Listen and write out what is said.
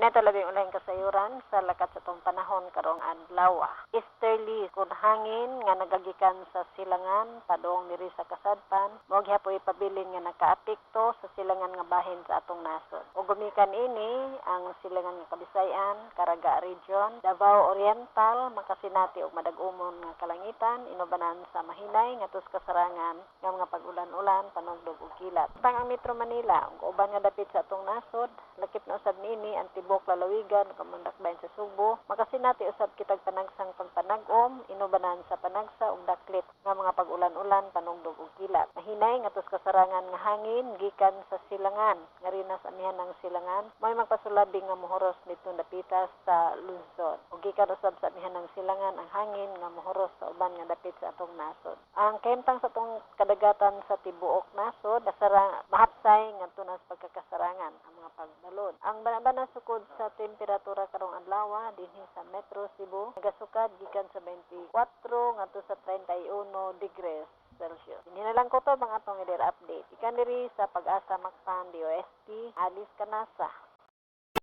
Ito labing ulahing kasayuran sa lakat sa atong panahon karong adlaw. Easterly kun hangin nga nagagikan sa silangan padung diri sa kasadpan mao gihapoy pabilin nga nakaapekto sa silangan nga bahin sa atong nasod. Ug gumikan ini ang silangan nga Kabisayan, Caraga Region, Davao Oriental makasinati og madag-umon nga kalangitan inubanan sa mahinay ngadto sa kasarangan nga mga pag-ulan-ulan, panugdog ug kilat. Tang ang Metro Manila ug uban nga dapit sa atong nasod, lakip na usab niini ang tibuok lalawigan ug dakbayan sa Sugbo, makasinati usab kitag panagsang pagpanag-om inubanan sa panagsa ug daklit nga mga pag-ulan-ulan, panugdog ug kilat. Mahinay ngadto sa kasarangan nga hangin gikan sa silangan nga rina sa amihanang silangan mo'y magpasulabi nga mohuros didto dapita sa Luzon. Ug gikan usab sa amihanang silangan ang hangin nga mohuros sa uban nga dapit sa atong nasod. Ang kahimtang sa atong kadagatan sa tibuok nasod kasara mahapsay ngadto na sa pagkakasarangan ang mga pagbalod. Ang banabana sukod sa temperatura karong adlaw dinhi sa Metro Cebu nagasukad gikan sa 24 ngadto sa 31 degrees Celsius. Dinhi na lang kutob ang atong weather update. Ikan diri sa Pag-asa Mactan DOST, Alice Canasa.